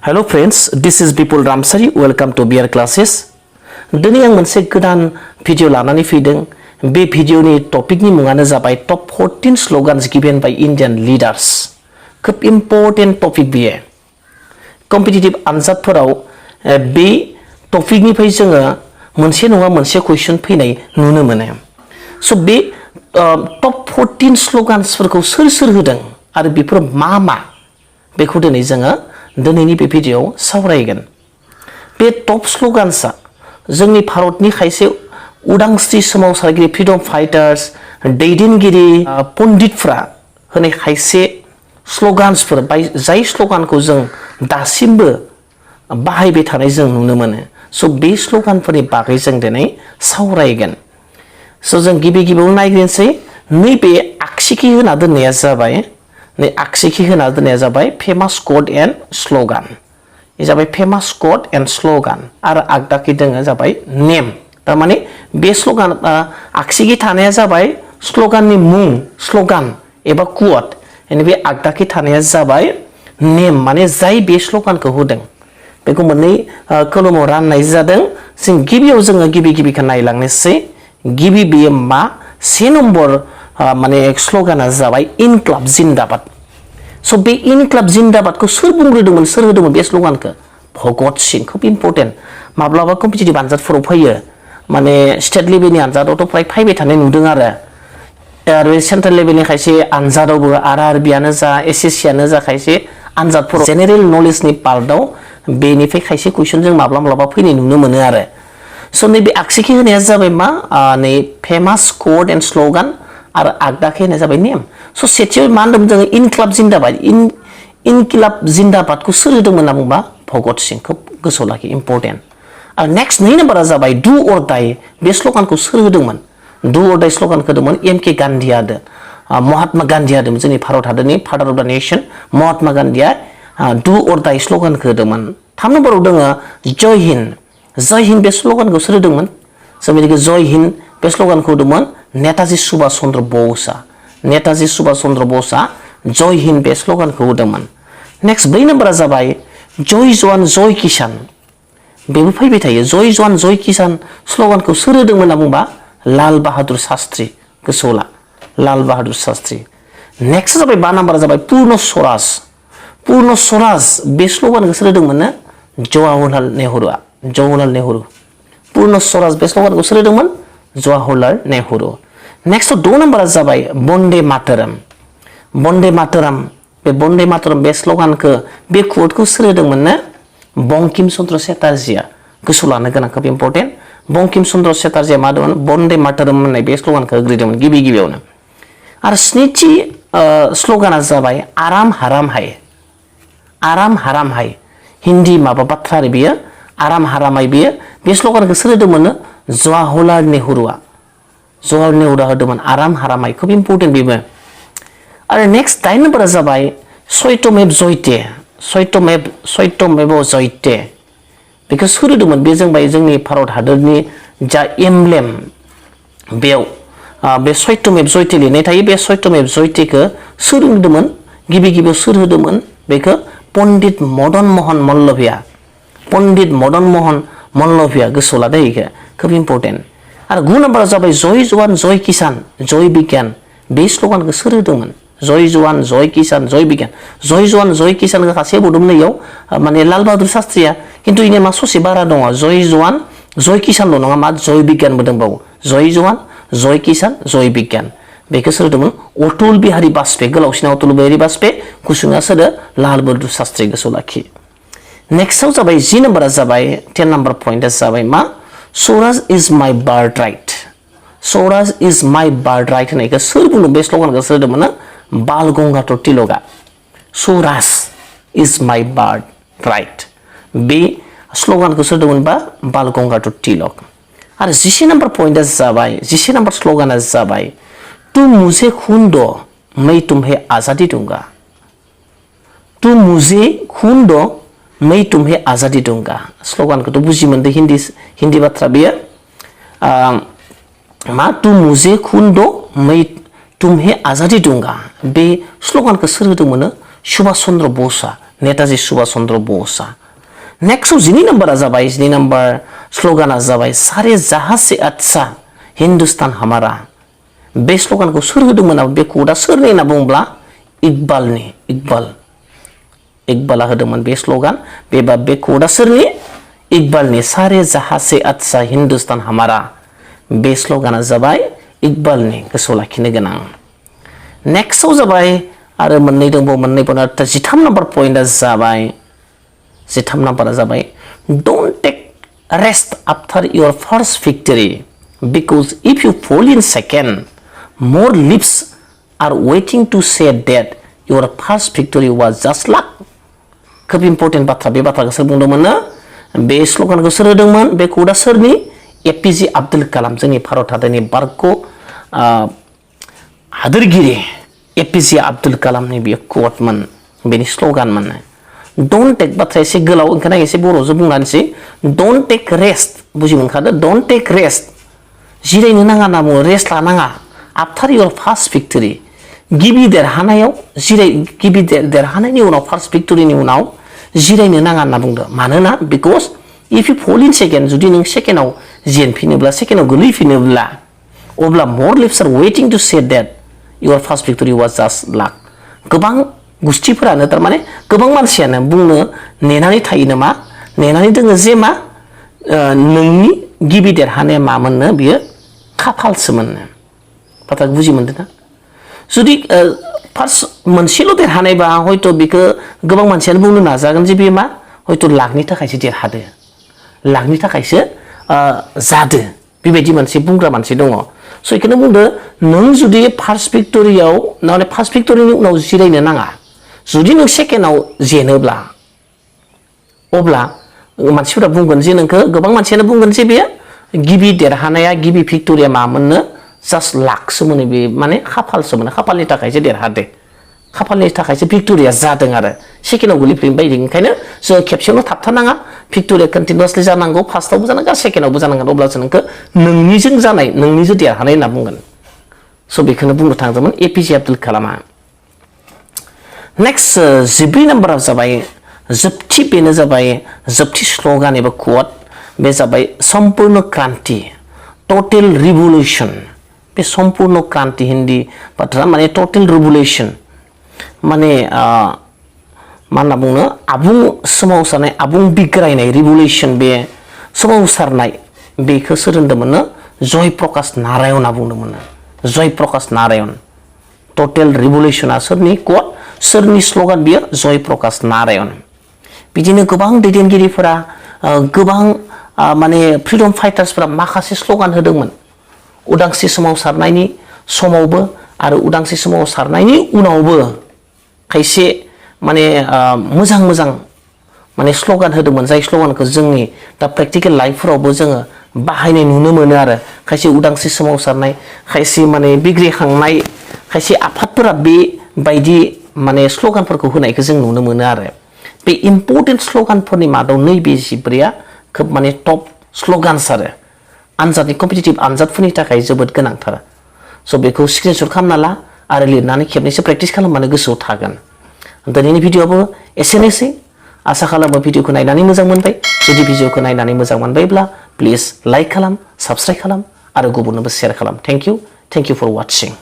Hello friends, this is Bipul Ramsari. Welcome to BR Classes. दिनै आं मोनसे गोदान भिडिअ लानानै फैदों। बे भिडिअनि टपिकनि मुङानो जाबाय top 14 slogans given by Indian leaders. खोब इम्पोर्टेन्ट टपिक बियो। कम्पिटिटिभ आनजादफोराव बे टपिकनिफ्राय जोङो मोनसे नङा मोनसे कुइसन फैनाय नुनो मोनो। स' बे टप 14 स्ल'गान्सफोरखौ सोर होदों आरो बेफोर मा बेखौ दिनै जोङो दिनैनि बे भिडिअआव सावरायगोन। बे टप स्ल'गान्सआ जोंनि भारतनि खायसे उदांस्रि सोमावसारगिरि फ्रीडम फाइटार्स दैदेनगिरि पन्डितफ्रा होनाय खायसे स्ल'गान्सफोर जाय स्ल'गानखौ जों दासिमबो बाहायबाय थानाय जों नुनो मोनो। स' बे स्ल'गानफोरनि बागै जों दिनै सावरायगोन। स' जों गिबियाव नायग्रोनोसै नैबे आगसिखि होना दोननाया जाबाय आगसिखि होना दोननाया जाबाय फेमास कोड एन्ड स्ल'गान। बे जाबाय फेमास कोड एन्ड स्ल'गान आरो आगदाखि दोङो जाबाय नेम। थारमाने बे स्ल'गान आगसिखि थानाया जाबाय स्ल'गाननि मुं स्ल'गान एबा कोड। बे आगदाखि थानाया जाबाय नेम, माने जाय बे स्ल'गानखौ होदों बेखौ मोननै कलमाव राननाय जादों। जों गिबियाव जोङो गिबिखौ नायलांनोसै। गिबि बेयो मा? से नम्बर माने स्ल'गाना जाबाय इनक्लाब जिन्दाबाद। स' बे इनक्लाब जिन्दाबादखौ सोर बुंग्रोदोंमोन, सोर होदोंमोन बे स्ल'गानखौ? भगत सिं। खोब इम्पर्टेन्ट। माब्लाबा कम्पिटिटिभ आनजादफोराव फैयो, माने स्टेट लेभेलनि आनजादावथ' फ्राय फैबाय थानाय नुदों आरो सेन्ट्रेल लेभेलनि खायसे आनजादावबो RRBआनो जा SSCआनो जा खायसे आनजादफोराव जेनेरेल नलेजनि पार्टआव बेनिफ्राय खायसे कुइसन जों माब्लाबा फैनाय नुनो मोनो आरो। स' नैबे आगसिखि होनाया जाबाय मा? नै फेमास कोड एन्ड स्ल'गान आरो आगदाखि होनाया जाबाय नेम। स' सेथियाव मा होनदोंमोन जोङो? इनक्लाब जिन्दाबाद। इनकिलाब जिन्दाबादखौ सोर होदोंमोन होनना बुंबा भगत सिं। खोब गोसोआव लाखि, इम्पर्टेन्ट। आरो नेक्स्ट 2 नाम्बारा जाबाय डु अर डाइ। बे स्ल'गानखौ सोर होदोंमोन? डु अर डाइ स्ल'गानखौ होदोंमोन MK गान्धीआ होदों, महात्मा गान्धीआ होदोंमोन। जोंनि भारत हादरनि फादार अफ द नेसन महात्मा गान्धीआ डु अर डाइ स्ल'गानखौ होदोंमोन। 3 नाम्बाराव दङ जय हिन्द। जय हिन्द बे स्ल'गानखौ सोर होदोंमोन? जों जय हिन्द बे स्ल'गानखौ होदोंमोन नेताजी सुभाष चन्द्र बसआ। नेताजी सुभाष चन्द्र बसआ जय हिन्द बे स्ल'गानखौ होदोंमोन। नेक्स्ट 4 नाम्बारा जाबाय जय जवान जय किसान। बेबो फैबाय थायो। जय जवान जय किसान स्ल'गानखौ सोर होदोंमोन होनना बुंबा लाल बाहादुर शास्त्री। गोसोआव ला, लाल बाहादुर शास्त्री। नेक्स्ट जाबाय 5 नाम्बारा जाबाय पुर्ण स्वराज। पुर्ण स्वराज बे स्ल'गानखौ सोर होदोंमोन? जवाहरलाल नेहरूआ। जवाहरलाल नेहरू। पुर्ण स्वराज बे स्ल'गानखौ सोर होदोंमोन? जवाहरलाल नेहरू। नेक्स्ट 2 नाम्बारा जाबाय बन्दे मातरम। बन्दे मातरम। बे बन्दे मातरम बे स्ल'गानखौ बे कोडखौ सोर होदोंमोन? बंकिम चन्द्र चेटार्जीआ। गोसोआव लानो गोनां, खोब इम्पर्टेन्ट। बंकिम चन्द्र चेटार्जीआ मा होदोंमोन? बन्दे मातरम होननाय बे स्ल'गानखौ होग्रोदोंमोन गिबियावनो। आरो 7थि स्ल'गाना जाबाय आराम हाराम हाय। आराम हाराम हाय। हिन्दी माबा बाथ्रा आरो बेयो आराम हाराम हाय। बेयो बे स्ल'गानखौ सोर होदोंमोन? जवाहरलाल नेहरूआ। जवाहरलाल नेहरूआ होदोंमोन आराम हाराम हाय। खोब इम्पर्टेन्ट बेबो। आरो नेक्स्ट 8 नाम्बारा जाबाय सत्यमेव जयते। सत्यमेव जयते बेखौ सोर होदोंमोन? बे जोंनि भारत हादरनि जा एमब्लेम, बेयाव बे सत्यमेव जयते लिरनाय थायो। बे सत्यमेव जयतेखौ सोर होदोंमोन? गिबियाव सोर होदोंमोन बेखौ? पन्डित मदन मोहन मल्लभिया। पन्डित मदन मोहन मल्लभिया। गोसोआव लादो इखौ, खोब इम्पर्टेन्ट। आरो 9 नाम्बारा जाबाय जय जवान जय किसान जय बिगियान। बे स्ल'गानखौ सोर होदोंमोन? जय जवान जय किसान जय बिगियान। जय जवान जय किसानखौ सासे बुंदोंमोन इयाव माने लाल बाहादुर शास्त्रीया, खिन्थु इनिया मा ससे बारा दङ। जय जवान जय किसानल' नङा, मा जय बिगियानबो दंबावो। जय जवान जय किसान जय बिगियान। बेखौ सोर होदोंमोन? अटल बिहारी बाजपेयी। गोलावसिना अटल बिहारी बाजपेयी, गुसुङा सोर? लाल बाहादुर शास्त्री। गोसोआव लाखि। नेक्स्टआव जाबाय 10 नाम्बारा जाबाय 10 नाम्बार पइन्टआ जाबाय मा? स्वराज इज माय बार्थ राइट। स्वराज इज माय बार्थ राइट होननायखौ सोर बुंदों? बे स्ल'गानखौ सोर होदोंमोन? बाल गंगाधर तिलकआ। स्वराज इज माय बार्थ राइट। बे स्ल'गानखौ सोर होदोंमोन? बाल गंगाधर तिलक। आरो 11 नाम्बार पइन्टआ जाबाय 11 नाम्बार स्ल'गाना जाबाय तुम मुझे खून दो मैं तुम्हें आजादी दूंगा। तुम मुझे खून दो मैं तुम्हें आजादी दूंगा। स्ल'गानखौथ' बुजि मोनदों, हिन्दी बाथ्रा बेयो। मा? तुम मुझे खून दो मैं तुम्हें आजादी दूंगा। बे स्ल'गानखौ सोर होदोंमोन? सुभाष चन्द्र बसआ। नेताजी सुभाष चंद्र बोसआ नेक्स्टआव 12 नम्बरा जाबाय 12 नम्बर स्लोगाना जाबाय सारे जहां से अच्छा हिंदुस्तान हमारा बे स्लोगानखौ सोर होदोंमोन बे कोडआ सोरनि होनना बुङोब्ला इकबाला होदोंमोन बे स्लोगान बे कोडआ सोरनि इकबालनि सारे जहां से अच्छा हिंदुस्तान हमारा बे स्लोगाना जाबाय इकबालनि गोसोआव लाखिनो गोनां नेक्स्टआव जाबाय आरो मोननै दंबावो मोननै बना 13 नम्बर पॉइंटआ जाबाय 13 नम्बरा जाबाय don't take rest after your first victory because if you fall in second more lips are waiting to say that your first victory was just luck खोब इम्पोर्टेन्ट बाथ्रा बे बाथ्राखौ सोर बुंदोंमोन बे स्लोगानखौ सोर होदोंमोन बे कोडआ सोरनि एपीजे अब्दुल कलाम जोंनि भारत हादरनि बारग' हादोरगिरि एपीजे अब्दुल कलामनि बे कोडमोन बेनि स्लोगानमोन डोंट टेक बाथ्राया एसे गोलाव ओंखायनो एसे बर'जों बुंनानैसै डोंट टेक रेस्ट बुजि मोनखादो डोंट टेक रेस्ट जिरायनो नाङा होनना बुङो रेस्ट लानाङा आफ्टार योर फार्स्ट विक्ट्री गिबि देरहानायाव गिबि देरहानायनि उनाव फार्स्ट विक्ट्रीनि उनाव जिरायनो नाङा होनना बुंदों मानोना because if you fall in second जुदि नों सेकेन्डआव जेनफिनोब्ला सेकेन्डआव गोलैफिनोब्ला अब्ला more lips are waiting to say that your first victory was just luck गोबां गुस्थिफोरानो थारमाने गोबां मानसियानो बुंनो नेनानै थायो नामा नेनानै दोङो जे मा नोंनि गिबि देरहानाया मामोननो बियो खाफालसोमोननो बाथ्राखौ बुजि मोनदों ना जुदि फार्स्ट मोनसेल' देरहानायबा हयथ' बेखौ गोबां मानसियानो बुंनो नाजागोन जे बे मा हयथ' लाखनि थाखायसो देरहादो लाखनि थाखायसो जादो बेबायदि मोनसे बुंग्रा मानसि दङ स' बेखौनो बुंदो नों जुदि फार्स्ट विक्ट'रियाव माने फार्स्ट विक्ट'रिनि उनाव जिरायनो नाङा जुदि नों सेकेन्डआव जेनोब्ला अब्ला मानसिफोरा बुंगोन जे नोंखौ गोबां मानसियानो बुंगोन जे बे गिबि देरहानाया गिबि विक्ट'रिया मामोननो जास्ट लाखसोमोन बे माने खाफालसोमोन खाफालनि थाखायसो देरहादो खाफालनि थाखायसो भिक्ट'रिया जादों आरो सेकेन्डआव गोलैफिनबाय बायदि ओंखायनो जों खेबसेयावनो थाबथानाङा भिक्ट'रिया कन्टिनिउसलि जानांगौ फार्स्टआवबो जानांगौ सेकेन्डआवबो जानांगोन अब्लासो नोंखौ नोंनिजों जानाय नोंनिजों देरहानाय होनना बुंगोन स' बेखौनो बुंनो थांदोंमोन एपीजे अब्दुल कालामआ नेक्स्ट 14 नम्बराव जाबाय जोबथि बेनो जाबाय जोबथि स्ल'गान एबा कोट बे जाबाय सम्पूर्ण क्रान्ति टटेल रिभलिउसन बे सम्पूर्ण क्रान्ति हिन्दी बाथ्रा माने टटेल रिभलिउसन माने मा होनना बुङो आबुं सोमावसारनाय आबुं बिग्रायनाय रिभलिउसन बे सोमावसारनाय बेखौ सोर होनदोंमोन जय प्रकाश नारायण होनना बुंदोंमोन जय प्रकाश नारायण टटेल रिभलिउसना सोरनि कोट सोरनि स्ल'गान बियो जय प्रकाश नारायण बिदिनो गोबां दैदेनगिरिफोरा गोबां माने फ्रिडम फाइटार्सफोरा माखासे स्ल'गान होदोंमोन उदांस्रि सोमावसारनायनि समावबो आरो उदांस्रि सोमावसारनायनि उनावबो खायसे माने मोजां माने स्ल'गान होदोंमोन जाय स्ल'गानखौ जोंनि दा प्रेक्टिकेल लाइफफोरावबो जोङो बाहायनाय नुनो मोनो आरो खायसे उदांस्रि सोमावसारनाय खायसे माने बिग्रायखांनाय खायसे आफादफोरा बेबायदि माने स्ल'गानफोरखौ होनायखौ जों नुनो मोनो आरो बे इम्पर्टेन्ट स्ल'गानफोरनि मादाव नैबे 14आ खोब माने टप स्ल'गान्स आरो आनजादनि कम्पिटिटिभ आनजादफोरनि थाखाय जोबोद गोनांथार स' बेखौ स्क्रिनशट खालामना ला आरो लिरनानै खेबनैसो प्रेक्टिस खालामबानो गोसोआव थागोन दिनैनि भिडिअ'आबो एसेनोसै आसा खालामो भिडिअ'खौ नायनानै मोजां मोनबाय जुदि भिडिअ'खौ नायनानै मोजां मोनबायब्ला प्लिज लाइक खालाम साबस्क्राइब खालाम आरो गुबुननोबो शेयार खालाम थेंक इउ फर वाचिं